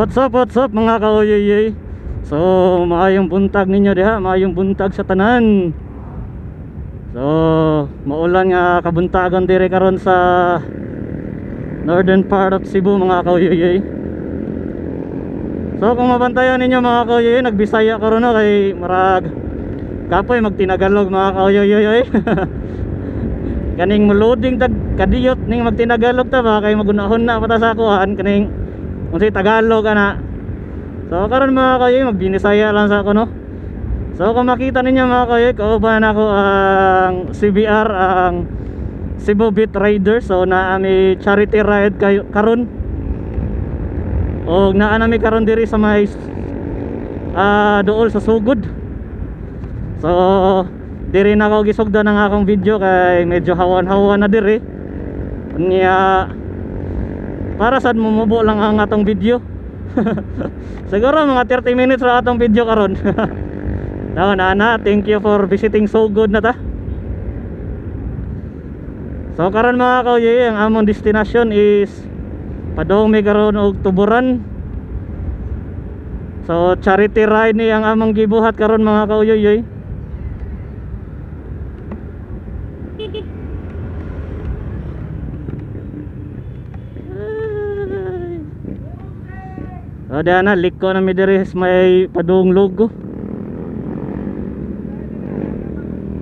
What's up mga kauyoyoy. So maayong buntag ninyo diha, maayong buntag sa tanan. So maulan nga kabuntagon diri karon sa northern part of Cebu mga kauyoyoy. So kung mabantayan ninyo mga kauyoyoy, nagbisaya karon no, kay marag kapoy magtinagalog mga kauyoyoy. Kaning loading tag kadiyot ning magtinagalog ta ba kay magunahon na pa ta sa kuan kaning unsay Tagalog ana. So karon mga kayoy, magbinisaya lang sa ako no. So kung makita ninyo mga kayoy, kauban ako ang CBR, ang Cebu Beat Rider. So naa mi charity ride kayo karon. Og naa nami karon diri sa may duol sa Sugod. So diri na ako gisugdan ang akong video kay medyo hawan-hawan na diri. Unya para sad mumubo lang ang atong video. Siguro mga 30 minutes ra atong video karon. Daw na, thank you for visiting Sugod na ta. So karon mga kauyoy, ang among destination is padung mi karon og Tuburan. So charity ride ni ang among gibuhat karon mga kauyoy. O diyan na, liko na mi diri sa may padung logo.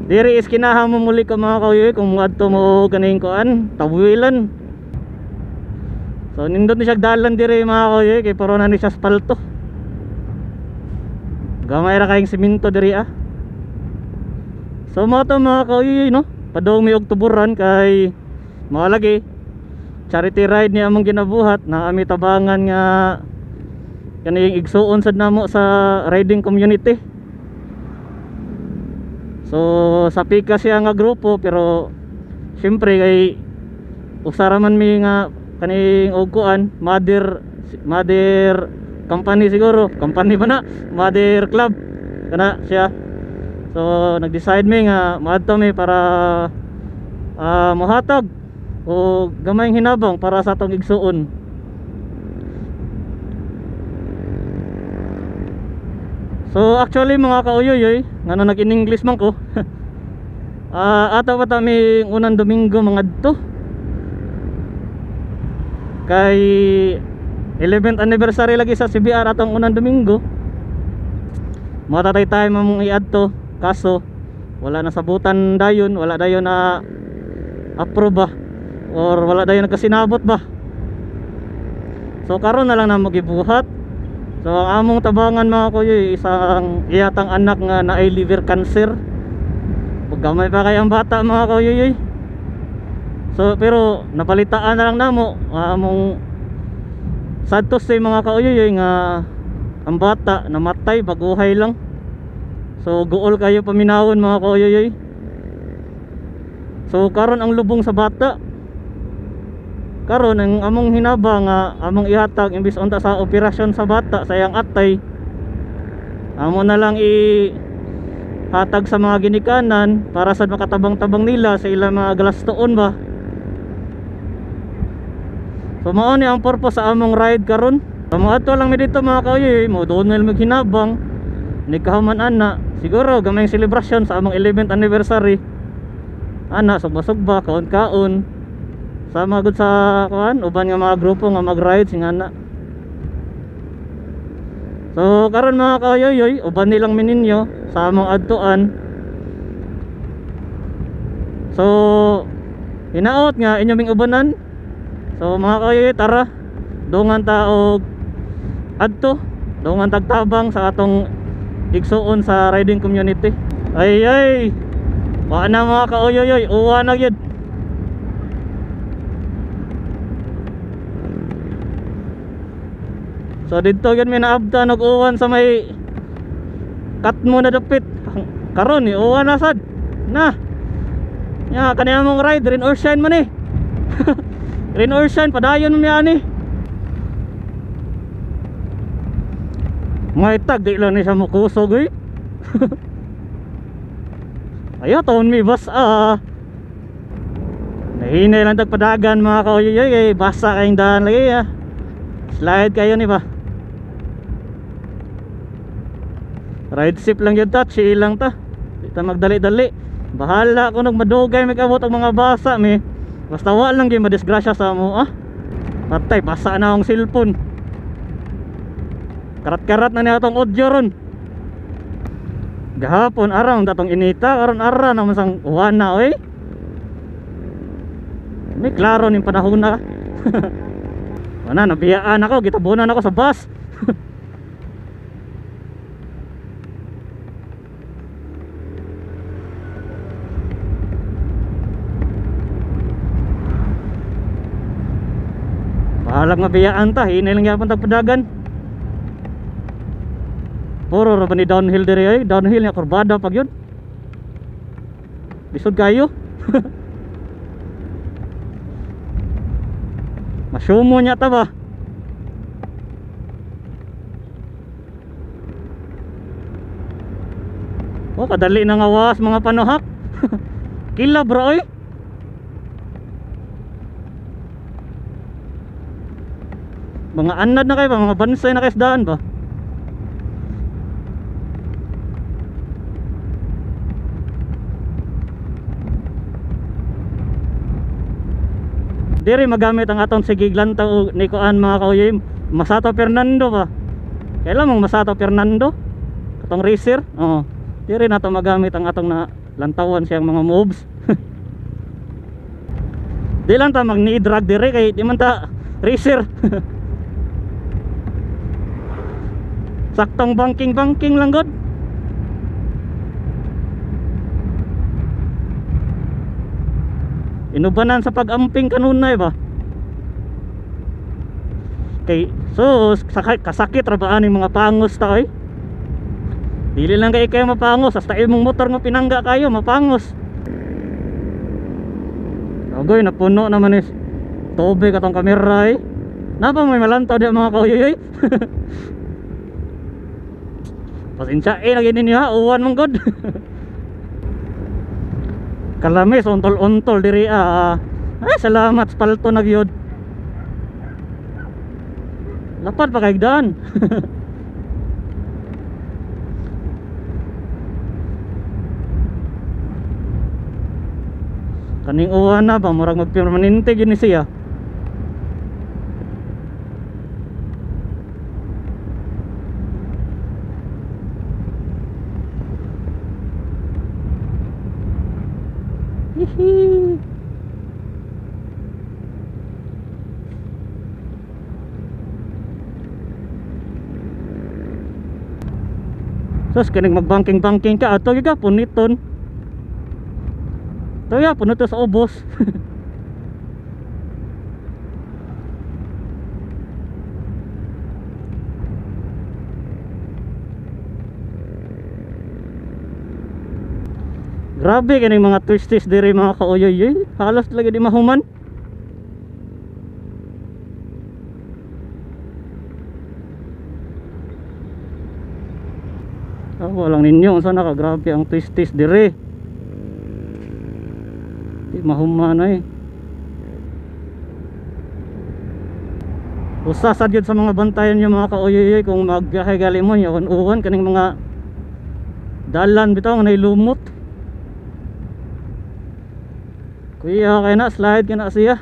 Diri is kinaha mo muli ko mga kauyoy kung muadto mo kaning kuan, Tawilan. So nindot ni siya dalan diri mga kauyoy kay puro na ni siya asfalto. Gamay ra kayong simento diri ah. So mo to mga kauyoy no, padung mi og Tuburan kay mga lagi charity ride ni among ginabuhat na ami tabangan nga kaning igsuon sad namo sa riding community. So sa pika siya nga grupo, pero syempre kay usa ra man mi nga kaning og kuan, mother company siguro, company ba na, mother club kana siya. So nag-decide mi nga maadto mi para mohatag o gamayng hinabang para sa atong igsuon. So actually mga kauyoyoy, ngano nag-in-English man ko. Ato pa ta mi unang Domingo mangadto. Kay 11th anniversary lagi sa CBR atong unang Domingo. Matatay tayo mamong iadto, kaso wala na sabutan dayon, wala dayon na approve ba or wala dayon nagkasinabot ba. So karon na lang na magibuhat. So ang among tabangan mga kuya, isang iyatang anak nga naay liver cancer. Gamay pa kay ang bata mga kuya. So pero napalitaan na lang namo among sad to say mga kauyoy nga ang bata namatay baguhay lang. So guol kayo paminawon mga kauyoy. So karon ang lubong sa bata. Karon ang among hinaba nga among ihatag imbis unta sa operasyon sa bata sa iyang atay, amo na lang ihatag sa mga ginikanan para sad makatabang-tabang nila sa ilang mga galastoon ba. So mao ni ang purpose sa among ride karon. So moadto lang mi dito mga kauyoy, mo doon na maghinabang ni kahuman ana, siguro gamay selebrasyon sa among 11th anniversary. Ana sugba-sugba, kaon-kaon. Sama gud sa kuan, uban nga mga grupo nga mag-ride sing ana. So karon mga kauyoy, uban nilang mininyo sa among adtuan. So hinaot nga inyo ming ubanan. So mga kauyoy, tara dungan ta og adto, dungan tagtabang sa atong igsuon sa riding community. Ay ay, wa na mga kauyoy, uwa na gyud. So didto gyud mi naabtan og uwan sa may katmo na dapit. Karon ni uwan na sad. Na. Nya kani among ride rain or shine man ni. Rain or shine padayon mi ani. May tag di lang ni siya mokusog oy. Ayo taon mi bas ah. Nahinay lang tagpadagan mga kauyoy kay basa kayong daan lagi ah. Slide kayo ni ba. Ride safe lang yun ta, chill lang ta. Di ta magdali-dali. Bahala ko nung madugay mag-abot ang mga basa mi. Basta wa lang gyud madisgrasya sa amo ah. Patay, basa na akong cellphone. Karat-karat na niya atong audio ron. Gahapon araw datong inita, karon ara naman sang uwan na oy. May klaro ning panahon na. Wala, nabiyaan ako, gitabunan ako sa bus. Bahalag mabiyaan ta, hinay lang yapon tagpadagan. Puro ra ba ni downhill diri ay, downhill nga kurbada pag yun. Lisod kayo. Masumo niya ta ba? Oh, kadali na nga was mga panuhak. Kila bro oy. Mga anad na kayo ba? Mga bansay na kayo sa daan ba? Diri magamit ang atong sigiglantaw og ni kuan mga kauyoy, Masato Fernando ba? Kailan mong Masato Fernando? Katong racer? Oo. Diri nato magamit ang atong na lantawan siyang mga moves. Di lang ta mag knee drag diri kay di man ta racer. Saktong banking-banking lang god. Inubanan sa pag-amping kanunay ba? Kay so kasakit ra ba aning mga pangos ta oy? Dili lang kay kayo mapangos, hasta imong motor nga pinangga kayo mapangos. Agoy, napuno naman is tubig atong kamera eh. Napa may malantaw di mga kauyoy. Pasensya eh lagi ninyo ha, uwan mong god. Kalamis untol-untol diri ah. Ay salamat spalto na gyud. Lapad pa kay daan. Kaning uwan na ba murag magpermanente gyud ni siya. Hihi. Sus, kaning magbanking-banking ka ato gyud ka puniton. To ya punot sa ubos. Grabe kaning mga twisties diri mga kauyoy. Halos talaga di mahuman. Ah, walang ninyo unsa na ka grabe ang twisties diri. Di mahuman ay. Usa sad gyud sa mga bantayan nyo mga kauyoy kung magbiyahe gali mo uwan kaning mga dalan bitaw nga nailumot. Kuya kay na slide ka na siya.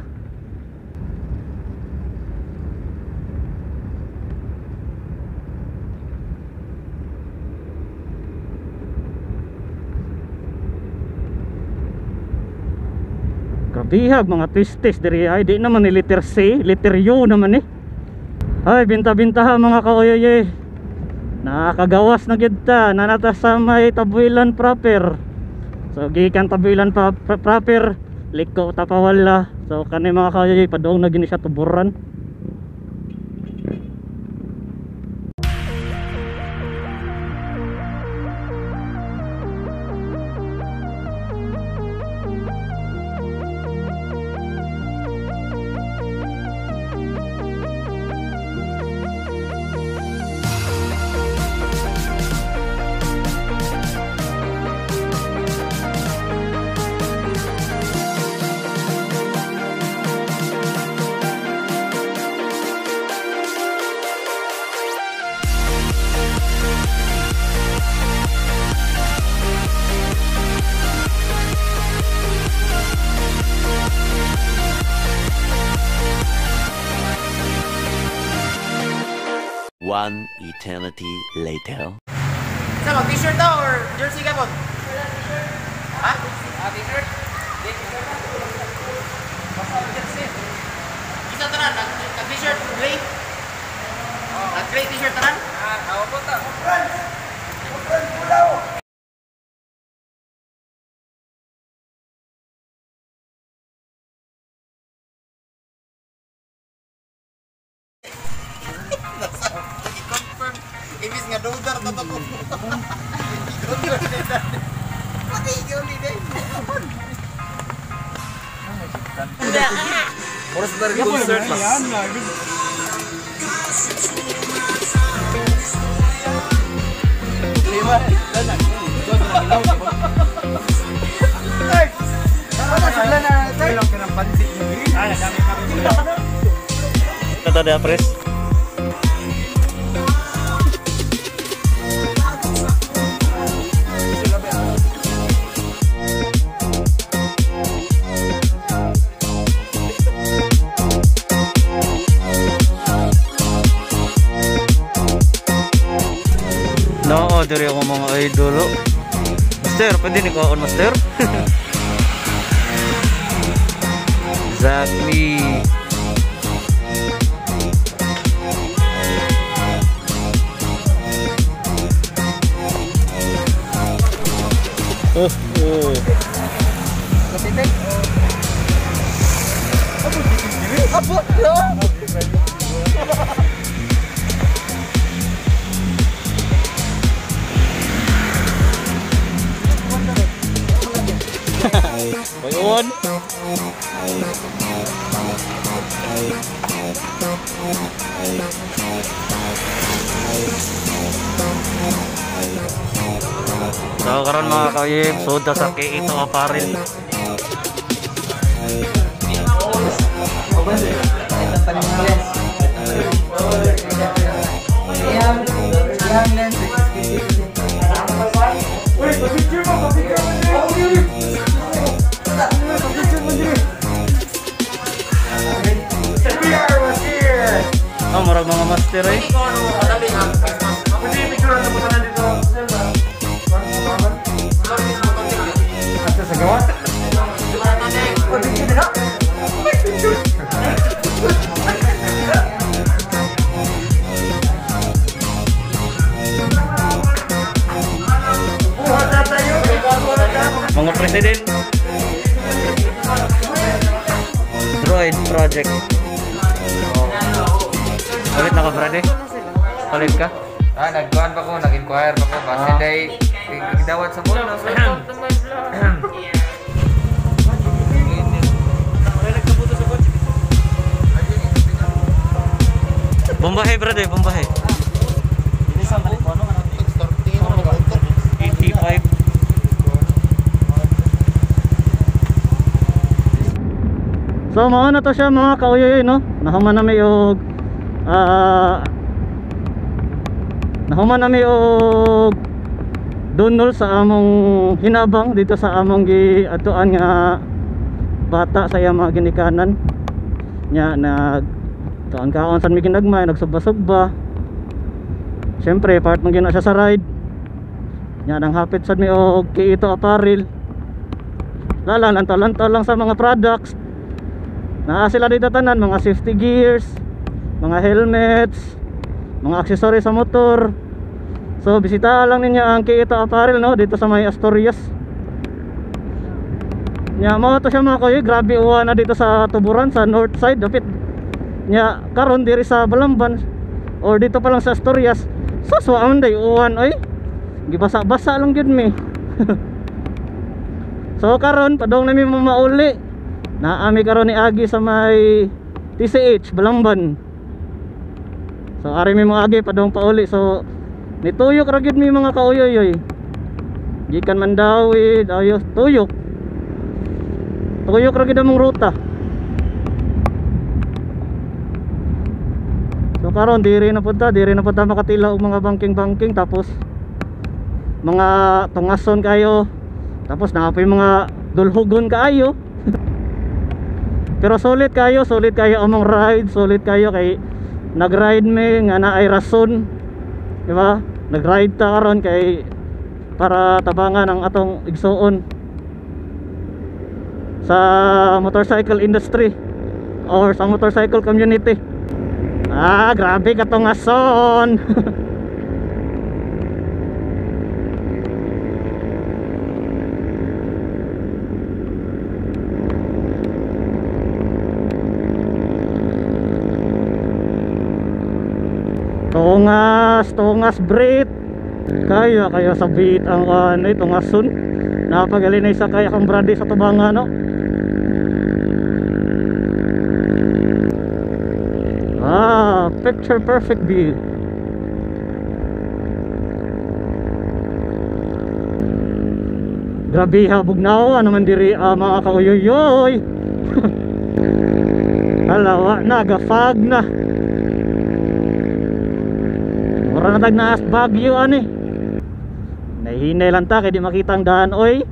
Grabihag mga twisties diri ay di naman ni letter C, letter U naman eh. Ay binta-bintaha mga kauyoy. Nakakagawas na gyud ta, nanata sa may Tabuelan proper. So gikan Tabuelan proper, liko tapawala. So kani mga kauyoy padung na gini siya tuburan. One eternity later. Sa mag t-shirt ta or jersey ka po? T-shirt. Ha? Ah, t-shirt. Di t-shirt. Basta jersey. Isa tanan nag t-shirt gray. Nag gray t-shirt tanan? Ah, aw po ta. Friends. Friends pulaw. Confirm. Ibis nga dodar ta to ko. Kata dia pres. No, diri ako mga idol. Oh. Master, pwede ni ko master? Exactly. Oh, oh. Abot yo. Bayon. So karon mga kayib, soda sa K8 Apparel. Oh, murag mga master eh. Mga president. Droid Project. Oh. Palit na ka, brad eh. Palit ka? Ah, nagkuhan pa ko, nag-inquire pa ko. Kasi day, igdawat sa mall, no? Bombahe, brad eh, bombahe. 85. So mao na to siya mga kauyoy, no? Nahuman na mi og dunol sa among hinabang dito sa among giadtuan nga bata sa iyang mga ginikanan. Nya nag tuan kaon san mi ginagmay, nagsugba-sugba. Syempre part man gyud na siya sa ride. Nya nang hapit sad mi og K8 Apparel. Lalan lantaw-lantaw lang sa mga products. Naa sila dito tanan, mga safety gears, mga helmets, mga accessories sa motor. So bisita lang ninyo ang K8 Apparel, no, dito sa may Asturias. Nya mao to siya mga kuya, grabe uwan na dito sa Tuburan sa north side dapit. Nya karon diri sa Balamban or dito pa lang sa Asturias, sus wa man day uwan oy. Gibasa-basa lang gyud mi. So karon padung nami mamauli. Naami karon ni Agi sa may TCH Balamban. So ari mi mga Agi padung pauli. So nituyok ra gyud mi mga kauyoy oy. Gikan Mandawi, ayos tuyok. Tuyok ra gyud among ruta. So karon diri na pud ta, diri na pud ta makatila og mga bangking-bangking, tapos mga tungason kayo. Tapos naa pa yung mga dulhugon kaayo. Pero solid kayo among ride, solid kayo kay Nag-ride me nga naay rason, di ba? Nag-ride ta karon kay para tabangan ang atong igsuon sa motorcycle industry or sa motorcycle community. Ah, grabe ka tong ason. Tungas, tungas brit. Kaya kaya sa bit ang ano, tungason. Napagalinay sa kaya kang brady sa tubangan, no? Ah, picture perfect view. Grabe ha, bugnaw ano man diri mga kauyoyoy. Hala, wa na, gafag na. Mura na tag naas Baguio ani. Nahihinay lang ta kay di makita ang daan oy.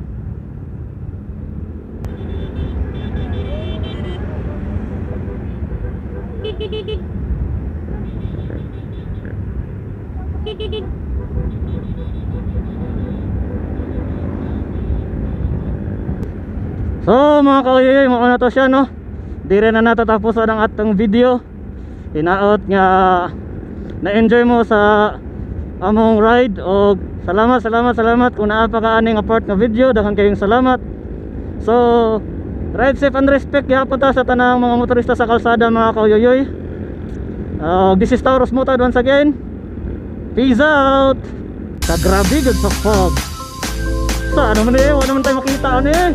So mga kauyoyoy, mao na to siya, no. Dire na natatapusan ang atong video. Hinaot nga na-enjoy mo sa among ride og salamat, salamat, salamat kung naa pa ka ani nga part nga video. Daghan kayong salamat. So ride safe and respect gyapon ta sa tanang mga motorista sa kalsada mga kauyoyoy. This is Taurus Motad once again. Peace out. Kagrabe gud sa fog. Sa ano man wala naman tayo makita ano eh.